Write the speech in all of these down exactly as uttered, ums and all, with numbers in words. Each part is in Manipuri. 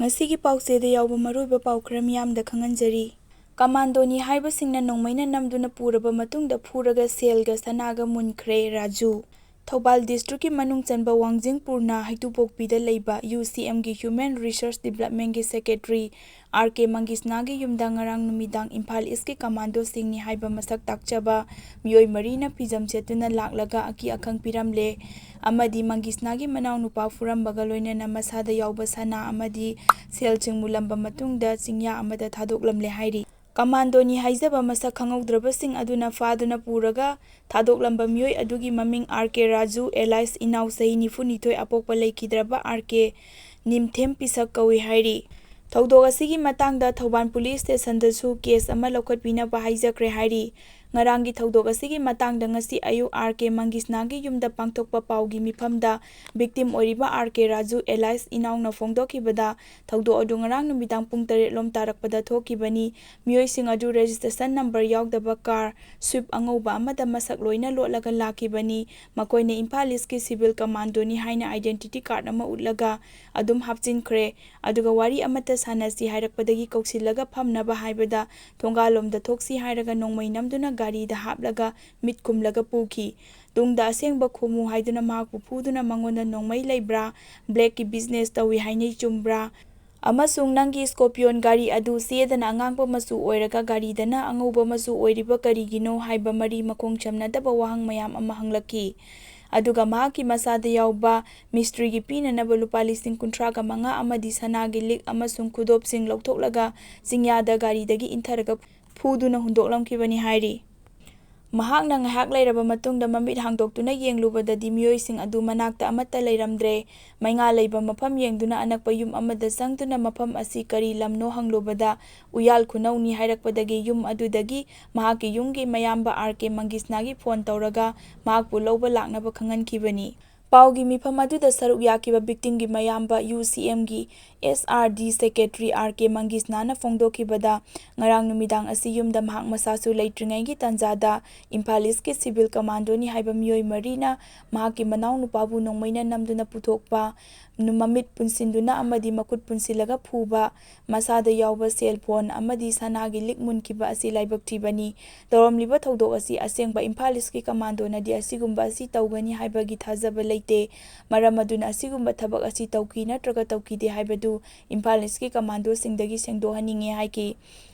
ꯉꯁꯤꯒꯤ ꯄꯥꯎꯆꯦꯗ ꯌꯥꯎꯕ ꯃꯔꯨꯑꯣꯏꯕ ꯄꯥꯎ ꯈꯔ ꯃꯤꯌꯥꯝꯗ ꯈꯪꯍꯟꯖꯔꯤ꯫ ꯀꯃꯥꯟꯗꯣꯅꯤ ꯍꯥꯏꯕꯁꯤꯡꯅ ꯅꯣꯡꯃꯩꯅ ꯅꯝꯗꯨꯅ ꯄꯨꯔꯕ ꯃꯇꯨꯡꯗ ꯐꯨꯔꯒ ꯁꯦꯜꯒ ꯁꯅꯥꯒ ꯃꯨꯟꯈ꯭ꯔꯦ ꯔꯥꯖꯨ꯫ ꯊꯧꯕꯥꯜ ꯗꯤꯁꯇ꯭ꯔꯤꯛꯀꯤ ꯃꯅꯨꯡ ꯆꯟꯕ ꯋꯥꯡꯖꯤꯡ ꯄꯨꯔꯅ ꯍꯩꯇꯨꯄꯣꯛꯄꯤꯗ ꯂꯩꯕ ꯌꯨ ꯁꯤ ꯑꯦꯝꯒꯤ Human Resource Developmentꯒꯤ Secretary ꯑꯥꯔ ꯀꯦ ꯃꯪꯒꯤꯁꯅꯥꯒꯤ ꯌꯨꯝꯗ ꯉꯔꯥꯡ ꯅꯨꯃꯤꯗꯥꯡ ꯏꯝꯐꯥꯜ ꯏꯁꯀꯤ ꯀꯃꯥꯟꯗꯣꯁꯤꯡꯅꯤ ꯍꯥꯏꯕ ꯃꯁꯛ ꯇꯥꯛꯆꯕ ꯃꯤꯑꯣꯏ ꯃꯔꯤꯅ ꯐꯤꯖꯝ ꯁꯦꯠꯇꯨꯅ ꯂꯥꯛꯂꯒ ꯑꯀꯤ ꯑꯈꯪ ꯄꯤꯔꯝꯂꯦ ꯑꯃꯗꯤ ꯃꯪꯒꯤꯁꯅꯥꯒꯤ ꯃꯅꯥꯎꯅꯨꯄꯥ ꯐꯨꯔꯝꯕꯒ ꯂꯣꯏꯅꯅ ꯃꯁꯥꯗ ꯌꯥꯎꯕ ꯁꯅꯥ ꯑꯃꯗꯤ ꯁꯦꯜꯁꯤꯡ ꯃꯨꯜꯂꯝꯕ ꯃꯇꯨꯡꯗ ꯆꯤꯡꯌꯥ ꯑꯃꯗ ꯊꯥꯗꯣꯛꯂꯝꯂꯦ ꯍꯥꯏꯔꯤ꯫ ꯀꯃꯥꯟꯗꯣꯅꯤ ꯍꯥꯏꯖꯕ ꯃꯁꯛ ꯈꯪꯍꯧꯗ꯭ꯔꯕꯁꯤꯡ ꯑꯗꯨꯅ ꯐꯥꯗꯨꯅ ꯄꯨꯔꯒ ꯊꯥꯗꯣꯛꯂꯝꯕ ꯃꯤꯑꯣꯏ ꯑꯗꯨꯒꯤ ꯃꯃꯤꯡ ꯑꯥꯔ ꯀꯦ ꯔꯥꯖꯨ alias ꯏꯅꯥꯎ ꯆꯍꯤ ꯅꯤꯐꯨꯅꯤꯊꯣꯏ ꯑꯄꯣꯛꯄ ꯂꯩꯈꯤꯗ꯭ꯔꯕ ꯑꯥꯔ ꯀꯦ ꯅꯤꯝꯊꯦꯝ ꯄꯤꯁꯛ ꯀꯧꯏ ꯍꯥꯏꯔꯤ꯫ ꯊꯧꯗꯣꯛ ꯑꯁꯤꯒꯤ ꯃꯇꯥꯡꯗ ꯊꯧꯕꯥꯜ ꯄꯨꯂꯤꯁ ꯁ꯭ꯇꯦꯁꯟꯗꯁꯨ ꯀꯦꯁ ꯑꯃ ꯂꯧꯈꯠꯄꯤꯅꯕ ꯍꯥꯏꯖꯈ꯭ꯔꯦ ꯍꯥꯏꯔꯤ꯫ ꯉꯔꯥꯡꯒꯤ ꯊꯧꯗꯣꯛ ꯑꯁꯤꯒꯤ ꯃꯇꯥꯡꯗ ꯉꯁꯤ ꯑꯌꯨꯛ ꯑꯥꯔ ꯀꯦ ꯃꯪꯒꯤꯁꯅꯥꯒꯤ ꯌꯨꯝꯗ ꯄꯥꯡꯊꯣꯛꯄ ꯄꯥꯎꯒꯤ ꯃꯤꯐꯝꯗ victim ꯑꯣꯏꯔꯤꯕ ꯑꯥꯔ ꯀꯦ ꯔꯥꯖꯨ alias ꯏꯅꯥꯎꯅ ꯐꯣꯡꯗꯣꯛꯈꯤꯕꯗ ꯊꯧꯗꯣꯛ ꯑꯗꯨ ꯉꯔꯥꯡ ꯅꯨꯃꯤꯗꯥꯡ ꯄꯨꯡ ꯇꯔꯦꯠ ꯂꯣꯝ ꯇꯥꯔꯛꯄꯗ ꯊꯣꯛꯈꯤꯕꯅꯤ꯫ ꯃꯤꯑꯣꯏꯁꯤꯡ ꯑꯗꯨ registration number ꯌꯥꯎꯗꯕ car Swift ꯑꯉꯧꯕ ꯑꯃꯗ ꯃꯁꯛ ꯂꯣꯏꯅ ꯂꯣꯠꯂꯒ ꯂꯥꯛꯈꯤꯕꯅꯤ꯫ ꯃꯈꯣꯏꯅ ꯏꯝꯐꯥꯜ ꯏꯁꯀꯤ civil commandoꯅꯤ ꯍꯥꯏꯅ identity card ꯑꯃ ꯎꯠꯂꯒ ꯑꯗꯨꯝ ꯍꯥꯞꯆꯤꯟꯈ꯭ꯔꯦ꯫ ꯑꯗꯨꯒ ꯋꯥꯔꯤ ꯑꯃꯠꯇ ꯁꯥꯟꯅꯁꯤ ꯍꯥꯏꯔꯛꯄꯗꯒꯤ ꯀꯧꯁꯤꯜꯂꯒ ꯐꯝꯅꯕ ꯍꯥꯏꯕꯗ ꯊꯣꯡꯒꯥꯜꯂꯣꯝꯗ ꯊꯣꯛꯁꯤ ꯍꯥꯏꯔꯒ ꯅꯣꯡꯃꯩ ꯅꯝꯗꯨꯅ ꯒꯥꯔꯤꯗ ꯍꯥꯞꯂꯒ ꯃꯤꯠ ꯈꯨꯝꯂꯒ ꯄꯨꯈꯤ꯫ ꯇꯨꯡꯗ ꯑꯁꯦꯡꯕ ꯈꯨꯝꯃꯨ ꯍꯥꯏꯗꯨꯅ ꯃꯍꯥꯛꯄꯨ ꯐꯨꯗꯨꯅ ꯃꯉꯣꯟꯗ ꯅꯣꯡꯃꯩ ꯂꯩꯕ꯭ꯔꯥ, blackꯀꯤ business ꯇꯧꯏ ꯍꯥꯏꯅꯩ ꯆꯨꯝꯕ꯭ꯔꯥ? ꯑꯃꯁꯨꯡ ꯅꯪꯒꯤ Scorpion ꯒꯥꯔꯤ ꯑꯗꯨ ꯆꯦꯗꯅ ꯑꯉꯥꯡꯕ ꯃꯆꯨ ꯑꯣꯏꯔꯒ ꯒꯥꯔꯤꯗꯅ ꯑꯉꯧꯕ ꯃꯆꯨ ꯑꯣꯏꯔꯤꯕ ꯀꯔꯤꯒꯤꯅꯣ ꯍꯥꯏꯕ ꯃꯔꯤ ꯃꯈꯣꯡ ꯁꯝꯅꯗꯕ ꯋꯥꯍꯪ ꯃꯌꯥꯝ ꯑꯃ ꯍꯪꯂꯛꯈꯤ꯫ ꯑꯗꯨꯒ ꯃꯍꯥꯛꯀꯤ ꯃꯁꯥꯗ ꯌꯥꯎꯕ ꯃꯤꯁꯇ꯭ꯔꯤꯒꯤ ꯄꯤꯅꯅꯕ ꯂꯨꯄꯥ ꯂꯤꯁꯤꯡ ꯀꯨꯟꯊ꯭ꯔꯥꯒ ꯃꯉꯥ ꯑꯃꯗꯤ ꯁꯅꯥꯒꯤ ꯂꯤꯛ ꯑꯃꯁꯨꯡ ꯈꯨꯗꯣꯞꯁꯤꯡ ꯂꯧꯊꯣꯛꯂꯒ ꯆꯤꯡꯌꯥꯗ ꯒꯥꯔꯤꯗꯒꯤ ꯏꯟꯊꯔꯒ ꯐꯨꯗꯨꯅ ꯍꯨꯟꯗꯣꯛꯂꯝꯈꯤꯕꯅꯤ ꯍꯥꯏꯔꯤ꯫ ꯃꯍꯥꯛꯅ ꯉꯥꯏꯍꯥꯛ ꯂꯩꯔꯕ ꯃꯇꯨꯡꯗ ꯃꯃꯤꯠ ꯍꯥꯡꯗꯣꯛꯇꯨꯅ ꯌꯦꯡꯂꯨꯕꯗꯗꯤ ꯃꯤꯑꯣꯏꯁꯤꯡ ꯑꯗꯨ ꯃꯅꯥꯛꯇ ꯑꯃꯠꯇ ꯂꯩꯔꯝꯗ꯭ꯔꯦ꯫ ꯃꯩꯉꯥ ꯂꯩꯕ ꯃꯐꯝ ꯌꯦꯡꯗꯨꯅ ꯑꯅꯛꯄ ꯌꯨꯝ ꯑꯃꯗ ꯆꯪꯗꯨꯅ ꯃꯐꯝ ꯑꯁꯤ ꯀꯔꯤ ꯂꯝꯅꯣ ꯍꯪꯂꯨꯕꯗ ꯎꯌꯥꯜ ꯈꯨꯅꯧꯅꯤ ꯍꯥꯏꯔꯛꯄꯗꯒꯤ ꯌꯨꯝ ꯑꯗꯨꯗꯒꯤ ꯃꯍꯥꯛꯀꯤ ꯌꯨꯝꯒꯤ ꯃꯌꯥꯝꯕ ꯑꯥꯔ ꯀꯦ ꯃꯪꯒꯤꯁꯅꯥꯒꯤ phone ꯇꯧꯔꯒ ꯃꯍꯥꯛꯄꯨ ꯂꯧꯕ ꯂꯥꯛꯅꯕ ꯈꯪꯍꯟꯈꯤꯕꯅꯤ꯫ ꯄꯥꯎꯒꯤ ꯃꯤꯐꯝ ꯑꯗꯨꯗ ꯁꯔꯨꯛ ꯌꯥꯈꯤꯕ victimꯒꯤ ꯃꯌꯥꯝꯕ ꯌꯨ ꯁꯤ ꯑꯦꯝꯒꯤ ꯑꯦꯁ ꯑꯥꯔ ꯗꯤ Secretary ꯑꯥꯔ ꯀꯦ ꯃꯪꯒꯤꯁꯅꯥꯅ ꯐꯣꯡꯗꯣꯛꯈꯤꯕꯗ, ꯉꯔꯥꯡ ꯅꯨꯃꯤꯗꯥꯡ ꯑꯁꯤ ꯌꯨꯝꯗ ꯃꯍꯥꯛ ꯃꯁꯥꯁꯨ ꯂꯩꯇ꯭ꯔꯤꯉꯩꯒꯤ ꯇꯥꯟꯖꯥꯗ ꯏꯝꯐꯥꯜ ꯏꯁꯀꯤ civil commandoꯅꯤ ꯍꯥꯏꯕ ꯃꯤꯑꯣꯏ ꯃꯔꯤꯅ ꯃꯍꯥꯛꯀꯤ ꯃꯅꯥꯎꯅꯨꯄꯥꯕꯨ ꯅꯣꯡꯃꯩꯅ ꯅꯝꯗꯨꯅ ꯄꯨꯊꯣꯛꯄ, ꯃꯃꯤꯠ ꯄꯨꯟꯁꯤꯟꯗꯨꯅ ꯑꯃꯗꯤ ꯃꯈꯨꯠ ꯄꯨꯟꯁꯤꯜꯂꯒ ꯐꯨꯕ, ꯃꯁꯥꯗ ꯌꯥꯎꯕ ꯁꯦꯜ ꯐꯣꯟ ꯑꯃꯗꯤ ꯁꯅꯥꯒꯤ ꯂꯤꯛ ꯃꯨꯟꯈꯤꯕ ꯑꯁꯤ ꯂꯥꯏꯕꯛ ꯊꯤꯕꯅꯤ꯫ ꯇꯧꯔꯝꯂꯤꯕ ꯊꯧꯗꯣꯛ ꯑꯁꯤ ꯑꯁꯦꯡꯕ ꯏꯝꯐꯥꯜ ꯏꯁꯀꯤ ꯀꯃꯥꯟꯗꯣꯅꯗꯤ ꯑꯁꯤꯒꯨꯝꯕ ꯑꯁꯤ ꯇꯧꯒꯅꯤ ꯍꯥꯏꯕꯒꯤ ꯊꯥꯖꯕ ꯂꯩꯇꯦ꯫ ꯃꯔꯝ ꯑꯗꯨꯅ ꯑꯁꯤꯒꯨꯝꯕ ꯊꯕꯛ ꯑꯁꯤ ꯇꯧꯈꯤ ꯅꯠꯇ꯭ꯔꯒ ꯇꯧꯈꯤꯗꯦ ꯍꯥꯏꯕꯗꯨ ꯏꯝꯐꯥꯜ ꯏꯁꯀꯤ ꯀꯃꯥꯟꯗꯣꯁꯤꯡꯗꯒꯤ ꯁꯦꯡꯗꯣꯛꯍꯟꯅꯤꯡꯉꯦ ꯍꯥꯏꯈꯤ꯫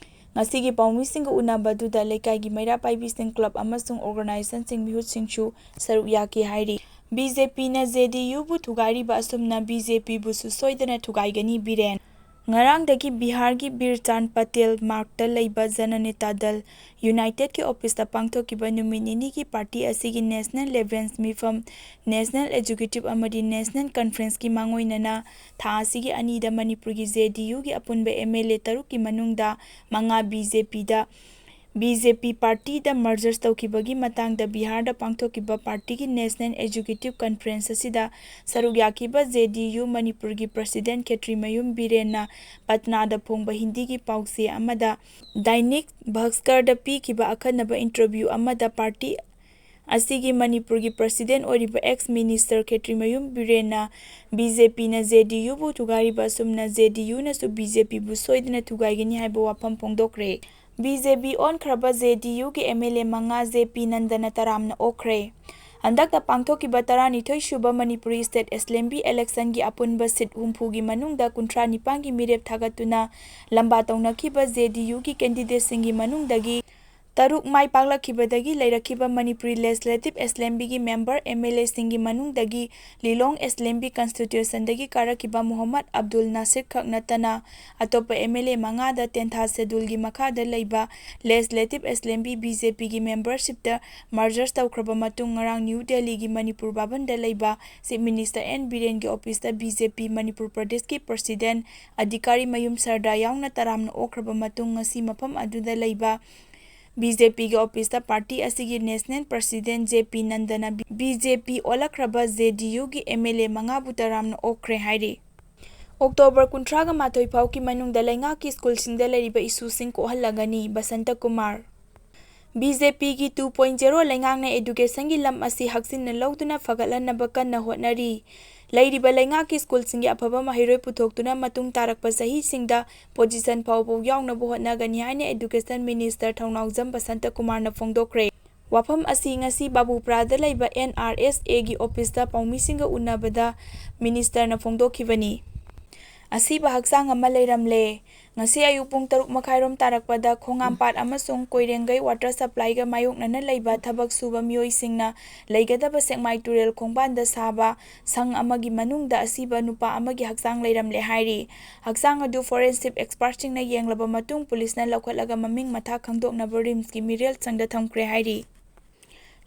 ꯉꯁꯤꯒꯤ ꯄꯥꯎꯃꯤꯁꯤꯡꯒ ꯎꯅꯕꯗꯨꯗ ꯂꯩꯀꯥꯏꯒꯤ ꯃꯩꯔꯥ ꯄꯥꯏꯕꯤꯁꯤꯡ, ꯀ꯭ꯂꯕ ꯑꯃꯁꯨꯡ ꯑꯣꯔꯒꯅꯥꯏꯖꯦꯁꯟꯁꯤꯡ, ꯃꯤꯍꯨꯠꯁꯤꯡꯁꯨ ꯁꯔꯨꯛ ꯌꯥꯈꯤ ꯍꯥꯏꯔꯤ꯫ ꯕꯤ ꯖꯦ ꯄꯤꯅ ꯖꯦ ꯗꯤ ꯌꯨꯕꯨ ꯊꯨꯒꯥꯏꯔꯤꯕ ꯑꯁꯨꯝꯅ ꯕꯤ ꯖꯦ ꯄꯤꯕꯨꯁꯨ ꯁꯣꯏꯗꯅ ꯊꯨꯒꯥꯏꯒꯅꯤ, ꯕꯤꯔꯦꯟ꯫ ꯉꯔꯥꯡꯗꯒꯤ ꯕꯤꯍꯥꯔꯒꯤ ꯕꯤꯔꯆꯥꯟ ꯄꯇꯦꯜ ꯃꯥꯔꯛꯇ ꯂꯩꯕ ꯖꯅꯅꯦꯇꯥ ꯗꯜ ꯌꯨꯅꯥꯏꯇꯦꯗꯀꯤ ꯑꯣꯐꯤꯁꯇ ꯄꯥꯡꯊꯣꯛꯈꯤꯕ ꯅꯨꯃꯤꯠ ꯅꯤꯅꯤꯒꯤ ꯄꯥꯔꯇꯤ ꯑꯁꯤꯒꯤ ꯅꯦꯁꯅꯦꯜ ꯂꯦꯚꯦꯟꯁ ꯃꯤꯐꯝ, ꯅꯦꯁꯅꯦꯜ ꯑꯦꯖꯨꯀꯦꯇꯤꯚ ꯑꯃꯗꯤ ꯅꯦꯁꯅꯦꯜ ꯀꯟꯐ꯭ꯔꯦꯟꯁꯀꯤ ꯃꯥꯡꯑꯣꯏꯅꯅ ꯊꯥ ꯑꯁꯤꯒꯤ ꯑꯅꯤꯗ ꯃꯅꯤꯄꯨꯔꯒꯤ ꯖꯦ ꯗꯤ ꯌꯨꯒꯤ ꯑꯄꯨꯟꯕ ꯑꯦꯝ ꯑꯦꯜ ꯑꯦ ꯇꯔꯨꯛꯀꯤ ꯃꯅꯨꯡꯗ ꯃꯉꯥ ꯕꯤ ꯖꯦ ꯄꯤꯗ, ꯕꯤ ꯖꯦ ꯄꯤ ꯄꯥꯔꯇꯤꯗ ꯃꯔꯖꯔꯁ ꯇꯧꯈꯤꯕꯒꯤ ꯃꯇꯥꯡꯗ ꯕꯤꯍꯥꯔꯗ ꯄꯥꯡꯊꯣꯛꯈꯤꯕ ꯄꯥꯔꯇꯤꯒꯤ ꯅꯦꯁꯅꯦꯜ ꯑꯦꯖꯨꯀꯦꯇꯤꯚ ꯀꯟꯐꯔꯦꯟꯁ ꯑꯁꯤꯗ ꯁꯔꯨꯛ ꯌꯥꯈꯤꯕ ꯖꯦ ꯗꯤ ꯌꯨ ꯃꯅꯤꯄꯨꯔꯒꯤ ꯄ꯭ꯔꯁꯤꯗꯦꯟꯠ ꯈꯦꯇ꯭ꯔꯤꯃꯌꯨꯝ ꯕꯤꯔꯦꯟꯅ ꯄꯠꯅꯥꯗ ꯐꯣꯡꯕ ꯍꯤꯟꯗꯤꯒꯤ ꯄꯥꯎꯆꯦ ꯑꯃꯗ, ꯗꯥꯏꯅꯤꯛ ꯚꯥꯁꯀꯔꯗ ꯄꯤꯈꯤꯕ ꯑꯈꯟꯅꯕ ꯏꯟꯇꯔꯚ꯭ꯌꯨ ꯑꯃꯗ ꯄꯥꯔꯇꯤ ꯑꯁꯤꯒꯤ ꯃꯅꯤꯄꯨꯔꯒꯤ ꯄ꯭ꯔꯁꯤꯗꯦꯟꯠ ꯑꯣꯏꯔꯤꯕ ꯑꯦꯛꯁ ꯃꯤꯅꯤꯁꯇꯔ ꯈꯦꯇ꯭ꯔꯤꯃꯌꯨꯝ ꯕꯤꯔꯦꯟꯅ ꯕꯤ ꯖꯦ ꯄꯤꯅ ꯖꯦ ꯗꯤ ꯌꯨꯕꯨ ꯊꯨꯒꯥꯏꯔꯤꯕ ꯑꯁꯨꯝꯅ ꯖꯦ ꯗꯤ ꯌꯨꯅꯁꯨ ꯕꯤ ꯖꯦ ꯄꯤꯕꯨ ꯁꯣꯏꯗꯅ ꯊꯨꯒꯥꯏꯒꯅꯤ ꯍꯥꯏꯕ ꯋꯥꯐꯝ ꯐꯣꯡꯗꯣꯛꯈ꯭ꯔꯦ꯫ ꯕꯤ ꯖꯦ ꯄꯤ ꯑꯣꯟꯈ꯭ꯔꯕ ꯖꯦ ꯗꯤ ꯌꯨꯒꯤ ꯑꯦꯝ ꯑꯦꯜ ꯑꯦ ꯃꯉꯥ ꯖꯦ ꯄꯤ ꯅꯟꯗꯅ ꯇꯔꯥꯝꯅ ꯑꯣꯛꯈ꯭ꯔꯦ꯫ ꯍꯟꯗꯛꯇ ꯄꯥꯡꯊꯣꯛꯈꯤꯕ ꯇꯔꯥꯅꯤꯊꯣꯏ ꯁꯨꯕ ꯃꯅꯤꯄꯨꯔꯤ ꯁ꯭ꯇꯦꯠ ꯑꯦꯁꯦꯝꯕ꯭ꯂꯤ ꯏꯂꯦꯛꯁꯟꯒꯤ ꯑꯄꯨꯟꯕ ꯁꯤꯠ ꯍꯨꯝꯐꯨꯒꯤ ꯃꯅꯨꯡꯗ ꯀꯨꯟꯊ꯭ꯔꯥ ꯅꯤꯄꯥꯟꯒꯤ ꯃꯤꯔꯦꯞ ꯊꯥꯒꯠꯇꯨꯅ ꯂꯝꯕꯥ ꯇꯧꯅꯈꯤꯕ ꯖꯦ ꯗꯤ ꯌꯨꯒꯤ ꯀꯦꯟꯗꯤꯗꯦꯠꯁꯤꯡꯒꯤ ꯃꯅꯨꯡꯗꯒꯤ ꯇꯔꯨꯛ ꯃꯥꯏ ꯄꯥꯛꯂꯛꯈꯤꯕꯗꯒꯤ ꯂꯩꯔꯛꯈꯤꯕ ꯃꯅꯤꯄꯨꯔꯤ ꯂꯦꯖꯤꯁꯂꯦꯇꯤꯚ ꯑꯦꯁꯦꯝꯕ꯭ꯂꯤꯒꯤ ꯃꯦꯝꯕꯔ ꯑꯦꯝ ꯑꯦꯜ ꯑꯦꯁꯤꯡꯒꯤ ꯃꯅꯨꯡꯗꯒꯤ ꯂꯤꯂꯣꯡ ꯑꯦꯁꯦꯝꯕ꯭ꯂꯤ ꯀꯟꯁꯇꯤꯇ꯭ꯌꯨꯁꯟꯗꯒꯤ ꯀꯥꯔꯛꯈꯤꯕ ꯃꯣꯍꯝꯃꯗ ꯑꯕꯗꯨꯜ ꯅꯥꯁꯤꯔ ꯈꯛ ꯅꯠꯇꯅ ꯑꯇꯣꯞꯄ ꯑꯦꯝ ꯑꯦꯜ ꯑꯦ ꯃꯉꯥꯗ ꯇꯦꯟꯊꯥ ꯁꯦꯗꯨꯜꯒꯤ ꯃꯈꯥꯗ ꯂꯩꯕ ꯂꯦꯖꯤꯁꯂꯦꯇꯤꯚ ꯑꯦꯁꯦꯝꯕ꯭ꯂꯤ ꯕꯤ ꯖꯦ ꯄꯤꯒꯤ ꯃꯦꯝꯕꯔꯁꯤꯞꯇ ꯃꯔꯖꯔꯁ ꯇꯧꯈ꯭ꯔꯕ ꯃꯇꯨꯡ ꯉꯔꯥꯡ ꯅ꯭ꯌꯨ ꯗꯦꯜꯂꯤꯒꯤ ꯃꯅꯤꯄꯨꯔ ꯚꯕꯟꯗ ꯂꯩꯕ ꯆꯤꯐ ꯃꯤꯅꯤꯁꯇꯔ ꯑꯦꯟ ꯕꯤꯔꯦꯟꯒꯤ ꯑꯣꯐꯤꯁꯇ ꯕꯤ ꯖꯦ ꯄꯤ ꯃꯅꯤꯄꯨꯔ ꯄ꯭ꯔꯗꯦꯁꯀꯤ ꯄ꯭ꯔꯁꯤꯗꯦꯟꯠ ꯑꯙꯤꯀꯥꯔꯤ ꯃꯌꯨꯝ ꯁꯔꯗꯥ ꯌꯥꯎꯅ ꯇꯔꯥꯝꯅ ꯑꯣꯛꯈ꯭ꯔꯕ ꯃꯇꯨꯡ ꯉꯁꯤ ꯃꯐꯝ ꯑꯗꯨꯗ ꯂꯩꯕ ꯕꯤ ꯖꯦ ꯄꯤꯒꯤ ꯑꯣꯐꯤꯁꯇ ꯄꯥꯔꯇꯤ ꯑꯁꯤꯒꯤ ꯅꯦꯁꯅꯦꯜ ꯄ꯭ꯔꯁꯤꯗꯦꯟꯠ ꯖꯦ ꯄꯤ ꯅꯟꯗꯅ ꯕꯤ ꯖꯦ ꯄꯤ ꯑꯣꯜꯂꯛꯈ꯭ꯔꯕ ꯖꯦ ꯗꯤ ꯌꯨꯒꯤ ꯑꯦꯝ ꯑꯦꯜ ꯑꯦ ꯃꯉꯥꯕꯨ ꯇꯔꯥꯝꯅ ꯑꯣꯛꯈ꯭ꯔꯦ ꯍꯥꯏꯔꯤ꯫ ꯑꯣꯛꯇꯣꯕꯔ ꯀꯨꯟꯊ꯭ꯔꯥꯒ ꯃꯥꯊꯣꯏ ꯐꯥꯎꯒꯤ ꯃꯅꯨꯡꯗ ꯂꯩꯉꯥꯛꯀꯤ ꯁ꯭ꯀꯨꯜꯁꯤꯡꯗ ꯂꯩꯔꯤꯕ ꯏꯁꯨꯁꯤꯡ ꯀꯣꯛꯍꯜꯂꯒꯅꯤ, ꯕꯁꯟꯇ ꯀꯨꯃꯥꯔ꯫ ꯕꯤ ꯖꯦ ꯄꯤꯒꯤ ꯇꯨ ꯄꯣꯏꯟꯠ ꯖꯦꯔꯣ ꯂꯩꯉꯥꯛꯅ ꯑꯦꯗꯨꯀꯦꯁꯟꯒꯤ ꯂꯝ ꯑꯁꯤ ꯍꯛꯆꯤꯟꯅ ꯂꯧꯗꯨꯅ ꯐꯒꯠꯍꯟꯅꯕ ꯀꯟꯅ ꯍꯣꯠꯅꯔꯤ꯫ ꯂꯩꯔꯤꯕ ꯂꯩꯉꯥꯛꯀꯤ ꯁ꯭ꯀꯨꯜꯁꯤꯡꯒꯤ ꯑꯐꯕ ꯃꯍꯩꯔꯣꯏ ꯄꯨꯊꯣꯛꯇꯨꯅ ꯃꯇꯨꯡ ꯇꯥꯔꯛꯄ ꯆꯍꯤꯁꯤꯡꯗ ꯄꯣꯖꯤꯁꯟ ꯐꯥꯎꯕ ꯌꯥꯎꯅꯕ ꯍꯣꯠꯅꯒꯅꯤ ꯍꯥꯏꯅ ꯑꯦꯗꯨꯀꯦꯁꯟ ꯃꯤꯅꯤꯁꯇꯔ ꯊꯧꯅꯥꯎꯖꯝ ꯕꯁꯟꯇ ꯀꯨꯃꯥꯔꯅ ꯐꯣꯡꯗꯣꯛꯈ꯭ꯔꯦ꯫ ꯋꯥꯐꯝ ꯑꯁꯤ ꯉꯁꯤ ꯕꯥꯕꯨꯄ꯭ꯔꯥꯗ ꯂꯩꯕ ꯑꯦꯟ ꯑꯥꯔ ꯑꯦꯁ ꯑꯦꯒꯤ ꯑꯣꯐꯤꯁꯇ ꯄꯥꯎꯃꯤꯁꯤꯡꯒ ꯎꯅꯕꯗ ꯃꯤꯅꯤꯁꯇꯔꯅ ꯐꯣꯡꯗꯣꯛꯈꯤꯕꯅꯤ꯫ ꯑꯁꯤꯕ ꯍꯛꯆꯥꯡ ꯑꯃ ꯂꯩꯔꯝꯂꯦ꯫ ꯉꯁꯤ ꯑꯌꯨꯛ ꯄꯨꯡ ꯇꯔꯨꯛ ꯃꯈꯥꯏꯔꯣꯝ ꯇꯥꯔꯛꯄꯗ ꯈꯣꯡꯉꯥꯝꯄꯥꯠ ꯑꯃꯁꯨꯡ ꯀꯣꯏꯔꯦꯡꯒꯩ ꯋꯥꯇꯔ ꯁꯄ꯭ꯂꯥꯏꯒ ꯃꯥꯌꯣꯛꯅꯅ ꯂꯩꯕ ꯊꯕꯛ ꯁꯨꯕ ꯃꯤꯑꯣꯏꯁꯤꯡꯅ ꯂꯩꯒꯗꯕ ꯁꯦꯛꯃꯥꯏ ꯇꯨꯔꯦꯜ ꯈꯣꯡꯕꯥꯟꯗ ꯁꯥꯕ ꯁꯪ ꯑꯃꯒꯤ ꯃꯅꯨꯡꯗ ꯑꯁꯤꯕ ꯅꯨꯄꯥ ꯑꯃꯒꯤ ꯍꯛꯆꯥꯡ ꯂꯩꯔꯝꯂꯦ ꯍꯥꯏꯔꯤ꯫ ꯍꯛꯆꯥꯡ ꯑꯗꯨ ꯐꯣꯔꯦꯟꯁꯤꯛ ꯑꯦꯛꯁꯄꯥꯔꯠꯁꯤꯡꯅ ꯌꯦꯡꯂꯕ ꯃꯇꯨꯡ ꯄꯨꯂꯤꯁꯅ ꯂꯧꯈꯠꯂꯒ ꯃꯃꯤꯡ ꯃꯊꯥ ꯈꯪꯗꯣꯛꯅꯕ ꯔꯤꯝꯁꯀꯤ ꯃꯤꯔꯦꯜ ꯁꯪꯗ ꯊꯝꯈ꯭ꯔꯦ ꯍꯥꯏꯔꯤ꯫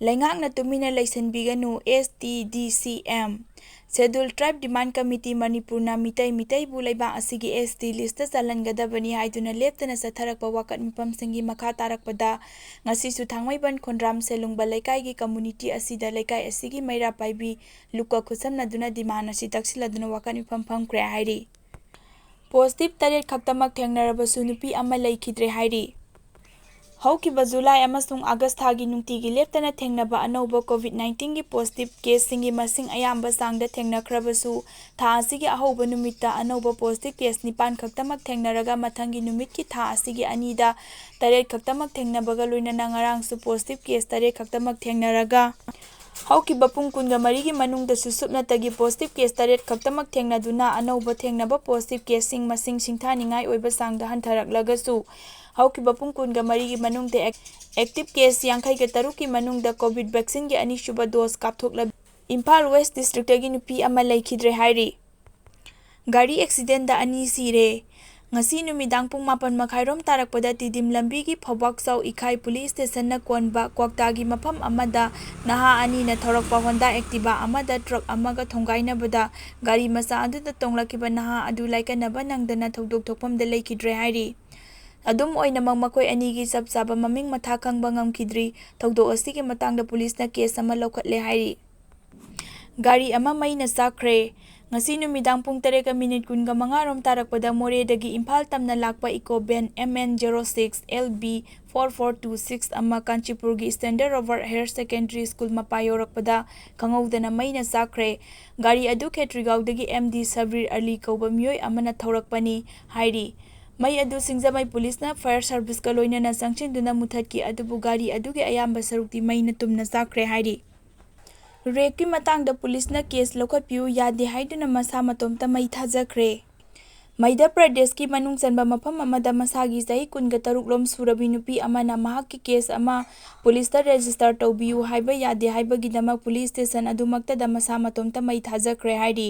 ꯂꯩꯉꯥꯛꯅ ꯇꯨꯃꯤꯟꯅ ꯂꯩꯁꯤꯟꯕꯤꯒꯅꯨ, ꯑꯦꯁ ꯇꯤ ꯗꯤ ꯁꯤ ꯑꯦꯝ꯫ ꯁꯦꯗꯨꯜ ꯇ꯭ꯔꯥꯏꯕ ꯗꯤꯃꯥꯟ ꯀꯃꯤꯇꯤ ꯃꯅꯤꯄꯨꯔꯅ ꯃꯤꯇꯩ ꯃꯤꯇꯩꯕꯨ ꯂꯩꯕꯥꯛ ꯑꯁꯤꯒꯤ ꯑꯦꯁ ꯇꯤ ꯂꯤꯁꯇ ꯆꯜꯍꯟꯒꯗꯕꯅꯤ ꯍꯥꯏꯗꯨꯅ ꯂꯦꯞꯇꯅ ꯆꯠꯊꯔꯛꯄ ꯋꯥꯀꯠ ꯃꯤꯐꯝꯁꯤꯡꯒꯤ ꯃꯈꯥ ꯇꯥꯔꯛꯄꯗ ꯉꯁꯤꯁꯨ ꯊꯥꯡꯃꯩꯕꯟ ꯈꯣꯟꯗ꯭ꯔꯥꯝ ꯁꯦꯂꯨꯡꯕ ꯂꯩꯀꯥꯏꯒꯤ ꯀꯝꯃꯨꯅꯤꯇꯤ ꯑꯁꯤꯗ ꯂꯩꯀꯥꯏ ꯑꯁꯤꯒꯤ ꯃꯩꯔꯥ ꯄꯥꯏꯕꯤ ꯂꯨꯛꯀ ꯈꯨꯠꯁꯝꯅꯗꯨꯅ ꯗꯤꯃꯥꯟ ꯑꯁꯤ ꯇꯛꯁꯤꯜꯂꯗꯨꯅ ꯋꯥꯀꯠ ꯃꯤꯐꯝ ꯐꯝꯈ꯭ꯔꯦ ꯍꯥꯏꯔꯤ꯫ ꯄꯣꯖꯤꯇꯤꯚ ꯇꯔꯦꯠ ꯈꯛꯇꯃꯛ ꯊꯦꯡꯅꯔꯕꯁꯨ ꯅꯨꯄꯤ ꯑꯃ ꯂꯩꯈꯤꯗ꯭ꯔꯦ ꯍꯥꯏꯔꯤ꯫ ꯍꯧꯈꯤꯕ ꯖꯨꯂꯥꯏ ꯑꯃꯁꯨꯡ ꯑꯥꯒꯁ ꯊꯥꯒꯤ ꯅꯨꯡꯇꯤꯒꯤ ꯂꯦꯞꯇꯅ ꯊꯦꯡꯅꯕ ꯑꯅꯧꯕ ꯀꯣꯚꯤꯗ ꯅꯥꯏꯟꯇꯤꯟꯒꯤ ꯄꯣꯖꯤꯇꯤꯚ ꯀꯦꯁꯁꯤꯡꯒꯤ ꯃꯁꯤꯡ ꯑꯌꯥꯝꯕ ꯆꯥꯡꯗ ꯊꯦꯡꯅꯈ꯭ꯔꯕꯁꯨ, ꯊꯥ ꯑꯁꯤꯒꯤ ꯑꯍꯧꯕ ꯅꯨꯃꯤꯠꯇ ꯑꯅꯧꯕ ꯄꯣꯖꯤꯇꯤꯚ ꯀꯦꯁ ꯅꯤꯄꯥꯟ ꯈꯛꯇꯃꯛ ꯊꯦꯡꯅꯔꯒ, ꯃꯊꯪꯒꯤ ꯅꯨꯃꯤꯠꯀꯤ ꯊꯥ ꯑꯁꯤꯒꯤ ꯑꯅꯤꯗ ꯇꯔꯦꯠ ꯈꯛꯇꯃꯛ ꯊꯦꯡꯅꯕꯒ ꯂꯣꯏꯅꯅ ꯉꯔꯥꯡꯁꯨ ꯄꯣꯖꯤꯇꯤꯚ ꯀꯦꯁ ꯇꯔꯦꯠ ꯈꯛꯇꯃꯛ ꯊꯦꯡꯅꯔꯒ, ꯍꯧꯈꯤꯕ ꯄꯨꯡ ꯀꯨꯟꯒ ꯃꯔꯤꯒꯤ ꯃꯅꯨꯡꯗꯁꯨ ꯁꯨꯞꯅꯇꯒꯤ ꯄꯣꯖꯤꯇꯤꯚ ꯀꯦꯁ ꯇꯔꯦꯠ ꯈꯛꯇꯃꯛ ꯊꯦꯡꯅꯗꯨꯅ ꯑꯅꯧꯕ ꯊꯦꯡꯅꯕ ꯄꯣꯖꯤꯇꯤꯚ ꯀꯦꯁꯁꯤꯡ ꯃꯁꯤꯡ ꯁꯤꯡꯊꯥꯅꯤꯡꯉꯥꯏ ꯑꯣꯏꯕ ꯆꯥꯡꯗ ꯍꯟꯊꯔꯛꯂꯒꯁꯨ, ꯍꯧꯈꯤꯕ ꯄꯨꯡ ꯀꯨꯟꯒ ꯃꯔꯤꯒꯤ ꯃꯅꯨꯡꯗ ꯑꯦꯛ-, ꯑꯦꯛꯇꯤꯚ ꯀꯦꯁ ꯌꯥꯡꯈꯩꯒ ꯇꯔꯨꯛꯀꯤ ꯃꯅꯨꯡꯗ ꯀꯣꯚꯤꯗ ꯚꯦꯛꯁꯤꯟꯒꯤ ꯑꯅꯤꯁꯨꯕ ꯗꯣꯁ ꯀꯥꯞꯊꯣꯛꯂꯕ ꯏꯝꯐꯥꯜ ꯋꯦꯁ ꯗꯤꯁꯇ꯭ꯔꯤꯛꯇꯒꯤ ꯅꯨꯄꯤ ꯑꯃ ꯂꯩꯈꯤꯗ꯭ꯔꯦ ꯍꯥꯏꯔꯤ꯫ ꯒꯥꯔꯤ ꯑꯦꯛꯁꯤꯗꯦꯟꯗ ꯑꯅꯤ ꯁꯤꯔꯦ꯫ ꯉꯁꯤ ꯅꯨꯃꯤꯗꯥꯡ ꯄꯨꯡ ꯃꯥꯄꯟ ꯃꯈꯥꯏꯔꯣꯝ ꯇꯥꯔꯛꯄꯗ ꯇꯤꯗꯤꯝ ꯂꯝꯕꯤꯒꯤ ꯐꯧꯕꯥꯛꯆꯥꯎ ꯏꯈꯥꯏ ꯄꯨꯂꯤꯁ ꯁ꯭ꯇꯦꯁꯟꯅ ꯀꯣꯟꯕ ꯀ꯭ꯋꯥꯛꯇꯥꯒꯤ ꯃꯐꯝ ꯑꯃꯗ ꯅꯍꯥ ꯑꯅꯤꯅ ꯊꯧꯔꯛꯄ ꯍꯣꯟꯗꯥ ꯑꯦꯛꯇꯤꯚꯥ ꯑꯃꯗ ꯇ꯭ꯔꯛ ꯑꯃꯒ ꯊꯣꯡꯒꯥꯏꯅꯕꯗ ꯒꯥꯔꯤ ꯃꯆꯥ ꯑꯗꯨꯗ ꯇꯣꯡꯂꯛꯈꯤꯕ ꯅꯍꯥ ꯑꯗꯨ ꯂꯥꯏꯀꯠꯅꯕ ꯅꯪꯗꯅ ꯊꯧꯗꯣꯛ ꯊꯣꯛꯐꯝꯗ ꯂꯩꯈꯤꯗ꯭ꯔꯦ ꯍꯥꯏꯔꯤ꯫ ꯑꯗꯨꯝ ꯑꯣꯏꯅꯃꯛ, ꯃꯈꯣꯏ ꯑꯅꯤꯒꯤ ꯆꯞ ꯆꯥꯕ ꯃꯃꯤꯡ ꯃꯊꯥ ꯈꯪꯕ ꯉꯝꯈꯤꯗ꯭ꯔꯤ꯫ ꯊꯧꯗꯣꯛ ꯑꯁꯤꯒꯤ ꯃꯇꯥꯡꯗ ꯄꯨꯂꯤꯁꯅ ꯀꯦꯁ ꯑꯃ ꯂꯧꯈꯠꯂꯦ ꯍꯥꯏꯔꯤ꯫ ꯒꯥꯔꯤ ꯑꯃ ꯃꯩꯅ ꯆꯥꯛꯈ꯭ꯔꯦ꯫ ꯉꯁꯤ ꯅꯨꯃꯤꯗꯥꯡ ꯄꯨꯡ ꯇꯔꯦꯠꯀ ꯃꯤꯅꯤꯠ ꯀꯨꯟꯒ ꯃꯉꯥ ꯔꯣꯝ ꯇꯥꯔꯛꯄꯗ ꯃꯣꯔꯦꯗꯒꯤ ꯏꯝꯐꯥꯜ ꯇꯝꯅ ꯂꯥꯛꯄ eco van M N zero six L B four four two six ꯑꯃ ꯀꯥꯟꯆꯤꯄꯨꯔꯒꯤ Standard Road Higher Secondary School ꯃꯄꯥ ꯌꯧꯔꯛꯄꯗ ꯈꯪꯍꯧꯗꯅ ꯃꯩꯅ ꯆꯥꯛꯈ꯭ꯔꯦ꯫ ꯒꯥꯔꯤ ꯑꯗꯨ ꯈꯦꯇ꯭ꯔꯤꯒꯥꯎꯗꯒꯤ M D ꯁꯕꯔꯤꯔ ꯑꯂꯤ ꯀꯧꯕ ꯃꯤꯑꯣꯏ ꯑꯃꯅ ꯊꯧꯔꯛꯄꯅꯤ ꯍꯥꯏꯔꯤ꯫ ꯃꯩ ꯑꯗꯨ ꯁꯤꯡꯖꯃꯩ ꯄꯨꯂꯤꯁꯅ fire serviceꯀ ꯂꯣꯏꯅꯅ ꯆꯪꯁꯤꯟꯗꯨꯅ ꯃꯨꯊꯠꯈꯤ, ꯑꯗꯨꯕꯨ ꯒꯥꯔꯤ ꯑꯗꯨꯒꯤ ꯑꯌꯥꯝꯕ ꯁꯔꯨꯛꯇꯤ ꯃꯩꯅ ꯇꯨꯝꯅ ꯆꯥꯛꯈ꯭ꯔꯦ ꯍꯥꯏꯔꯤ꯫ ꯔꯦꯞꯀꯤ ꯃꯇꯥꯡꯗ ꯄꯨꯂꯤꯁꯅ ꯀꯦꯁ ꯂꯧꯈꯠꯄꯤꯌꯨ ꯌꯥꯗꯦ ꯍꯥꯏꯗꯨꯅ ꯃꯁꯥ ꯃꯇꯣꯝꯇ ꯃꯩ ꯊꯥꯖꯈ꯭ꯔꯦ꯫ ꯃꯙ꯭ꯌ ꯄ꯭ꯔꯗꯦꯁꯀꯤ ꯃꯅꯨꯡ ꯆꯟꯕ ꯃꯐꯝ ꯑꯃꯗ ꯃꯁꯥꯒꯤ ꯆꯍꯤ ꯀꯨꯟꯒ ꯇꯔꯨꯛ ꯂꯣꯝ ꯁꯨꯔꯕꯤ ꯅꯨꯄꯤ ꯑꯃꯅ ꯃꯍꯥꯛꯀꯤ ꯀꯦꯁ ꯑꯃ ꯄꯨꯂꯤꯁꯇ ꯔꯦꯖꯤꯁꯇꯔ ꯇꯧꯕꯤꯌꯨ ꯍꯥꯏꯕ ꯌꯥꯗꯦ ꯍꯥꯏꯕꯒꯤꯗꯃꯛ ꯄꯨꯂꯤꯁ ꯁ꯭ꯇꯦꯁꯟ ꯑꯗꯨꯃꯛꯇꯗ ꯃꯁꯥ ꯃꯇꯣꯝꯇ ꯃꯩ ꯊꯥꯖꯈ꯭ꯔꯦ ꯍꯥꯏꯔꯤ꯫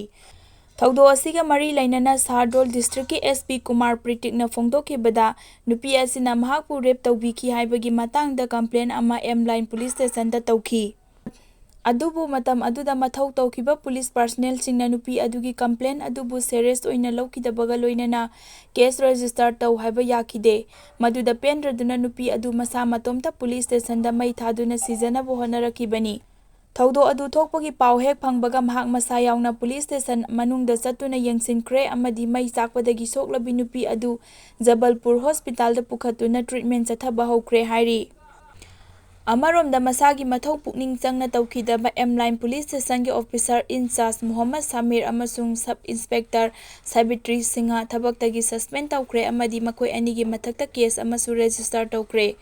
ꯊꯧꯗꯣꯛ ꯑꯁꯤꯒ ꯃꯔꯤ ꯂꯩꯅꯅ ꯁꯍꯔꯗꯣꯜ ꯗꯤꯁꯇ꯭ꯔꯤꯛꯀꯤ S P ꯀꯨꯃꯥꯔ ꯄ꯭ꯔꯤꯇꯤꯛꯅ ꯐꯣꯡꯗꯣꯛꯈꯤꯕꯗ, ꯅꯨꯄꯤ ꯑꯁꯤꯅ ꯃꯍꯥꯛꯄꯨ ꯔꯦꯞ ꯇꯧꯕꯤꯈꯤ ꯍꯥꯏꯕꯒꯤ ꯃꯇꯥꯡꯗ ꯀꯝꯄ꯭ꯂꯦꯟ ꯑꯃ M Line ꯄꯨꯂꯤꯁ ꯁ꯭ꯇꯦꯁꯟꯗ ꯇꯧꯈꯤ꯫ ꯑꯗꯨꯕꯨ ꯃꯇꯝ ꯑꯗꯨꯗ ꯃꯊꯧ ꯇꯧꯈꯤꯕ ꯄꯨꯂꯤꯁ ꯄꯥꯔꯁꯅꯦꯜꯁꯤꯡꯅ ꯅꯨꯄꯤ ꯑꯗꯨꯒꯤ ꯀꯝꯄ꯭ꯂꯦꯟ ꯑꯗꯨꯕꯨ ꯁꯦꯔꯤꯌꯁ ꯑꯣꯏꯅ ꯂꯧꯈꯤꯗꯕꯒ ꯂꯣꯏꯅꯅ ꯀꯦꯁ ꯔꯦꯖꯤꯁꯇꯔ ꯇꯧ ꯍꯥꯏꯕ ꯌꯥꯈꯤꯗꯦ꯫ ꯃꯗꯨꯗ ꯄꯦꯟꯗ꯭ꯔꯗꯨꯅ ꯅꯨꯄꯤ ꯑꯗꯨ ꯃꯁꯥ ꯃꯇꯣꯝꯇ ꯄꯨꯂꯤꯁ ꯁ꯭ꯇꯦꯁꯟꯗ ꯃꯩ ꯊꯥꯗꯨꯅ ꯁꯤꯖꯅꯕ ꯍꯣꯠꯅꯔꯛꯈꯤꯕꯅꯤ꯫ ꯊꯧꯗꯣꯛ ꯑꯗꯨ ꯊꯣꯛꯄꯒꯤ ꯄꯥꯎ ꯍꯦꯛ ꯐꯪꯕꯒ ꯃꯍꯥꯛ ꯃꯁꯥ ꯌꯥꯎꯅ ꯄꯨꯂꯤꯁ ꯁ꯭ꯇꯦꯁꯟ ꯃꯅꯨꯡꯗ ꯆꯠꯇꯨꯅ ꯌꯦꯡꯁꯤꯟꯈ꯭ꯔꯦ ꯑꯃꯗꯤ ꯃꯩ ꯆꯥꯛꯄꯗꯒꯤ ꯁꯣꯛꯂꯕꯤ ꯅꯨꯄꯤ ꯑꯗꯨ ꯖꯕꯜꯄꯨꯔ ꯍꯣꯁꯄꯤꯇꯥꯜꯗ ꯄꯨꯈꯠꯇꯨꯅ ꯇ꯭ꯔꯤꯠꯃꯦꯟ ꯆꯠꯊꯕ ꯍꯧꯈ꯭ꯔꯦ ꯍꯥꯏꯔꯤ꯫ ꯑꯃꯔꯣꯝꯗ ꯃꯁꯥꯒꯤ ꯃꯊꯧ ꯄꯨꯛꯅꯤꯡ ꯆꯪꯅ ꯇꯧꯈꯤꯗꯕ M Line ꯄꯨꯂꯤꯁ ꯁ꯭ꯇꯦꯁꯟꯒꯤ ꯑꯣꯐꯤꯁꯥꯔ ꯏꯟꯆꯥꯔꯖ ꯃꯨꯍꯝꯃꯗ ꯁꯥꯃꯤꯔ ꯑꯃꯁꯨꯡ ꯁꯕ ꯏꯟꯁꯄꯦꯛꯇꯔ ꯁꯥꯕꯤꯇ꯭ꯔꯤ ꯁꯤꯡꯍ ꯊꯕꯛꯇꯒꯤ ꯁꯁꯄꯦꯟ ꯇꯧꯈ꯭ꯔꯦ ꯑꯃꯗꯤ ꯃꯈꯣꯏ ꯑꯅꯤꯒꯤ ꯃꯊꯛꯇ ꯀꯦꯁ ꯑꯃꯁꯨ ꯔꯦꯖꯤꯁꯇꯔ ꯇꯧꯈ꯭ꯔꯦ꯫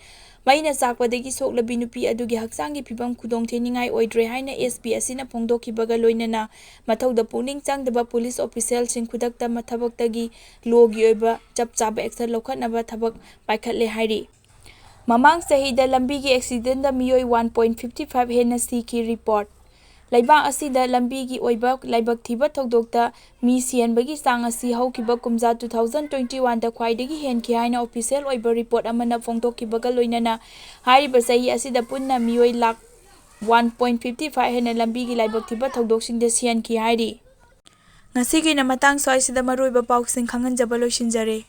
ꯃꯩꯅ ꯆꯥꯛꯄꯗꯒꯤ ꯁꯣꯛꯂꯕꯤ ꯅꯨꯄꯤ ꯑꯗꯨꯒꯤ ꯍꯛꯆꯥꯡꯒꯤ ꯐꯤꯕꯝ ꯈꯨꯗꯣꯡꯊꯤꯅꯤꯡꯉꯥꯏ ꯑꯣꯏꯗ꯭ꯔꯦ ꯍꯥꯏꯅ S P ꯑꯁꯤꯅ ꯐꯣꯡꯗꯣꯛꯈꯤꯕꯒ ꯂꯣꯏꯅꯅ ꯃꯊꯧꯗ ꯄꯨꯛꯅꯤꯡ ꯆꯪꯗꯕ ꯄꯨꯂꯤꯁ ꯑꯣꯐꯤꯁꯦꯜꯁꯤꯡ ꯈꯨꯗꯛꯇ ꯃ-, ꯊꯕꯛꯇꯒꯤ ꯂꯣꯒꯤ ꯑꯣꯏꯕ ꯆꯞ ꯆꯥꯕ ꯑꯦꯛꯁꯟ ꯂꯧꯈꯠꯅꯕ ꯊꯕꯛ ꯄꯥꯏꯈꯠꯂꯦ ꯍꯥꯏꯔꯤ꯫ ꯃꯃꯥꯡ ꯆꯍꯤꯗ ꯂꯝꯕꯤꯒꯤ ꯑꯦꯛꯁꯤꯗꯦꯟꯗ ꯃꯤꯑꯣꯏ one point fifty five ꯍꯦꯟꯅ ꯁꯤꯈꯤ ꯔꯤꯄꯣꯔꯠ꯫ ꯂꯩꯕꯥꯛ ꯑꯁꯤꯗ ꯂꯝꯕꯤꯒꯤ ꯑꯣꯏꯕ ꯂꯥꯏꯕꯛ ꯊꯤꯕ ꯊꯧꯗꯣꯛꯇ ꯃꯤ ꯁꯤꯍꯟꯕꯒꯤ ꯆꯥꯡ ꯑꯁꯤ ꯍꯧꯈꯤꯕ ꯀꯨꯝꯖꯥ two thousand twenty oneꯗ ꯈ꯭ꯋꯥꯏꯗꯒꯤ ꯍꯦꯟꯈꯤ ꯍꯥꯏꯅ ꯑꯣꯐꯤꯁꯦꯜ ꯑꯣꯏꯕ ꯔꯤꯄꯣꯔꯠ ꯑꯃꯅ ꯐꯣꯡꯗꯣꯛꯈꯤꯕꯒ ꯂꯣꯏꯅꯅ ꯍꯥꯏꯔꯤꯕ ꯆꯍꯤ ꯑꯁꯤꯗ ꯄꯨꯟꯅ ꯃꯤꯑꯣꯏ lakh one point fifty five ꯍꯦꯟꯅ ꯂꯝꯕꯤꯒꯤ ꯂꯥꯏꯕꯛ ꯊꯤꯕ ꯊꯧꯗꯣꯛꯁꯤꯡꯗ ꯁꯤꯍꯟꯈꯤ ꯍꯥꯏꯔꯤ꯫ ꯉꯁꯤꯒꯤꯅ ꯃꯇꯥꯡ ꯁ꯭ꯋꯥꯏꯁꯤꯗ ꯃꯔꯨꯑꯣꯏꯕ ꯄꯥꯎꯁꯤꯡ ꯈꯪꯍꯟꯖꯕ ꯂꯣꯏꯁꯤꯟꯖꯔꯦ꯫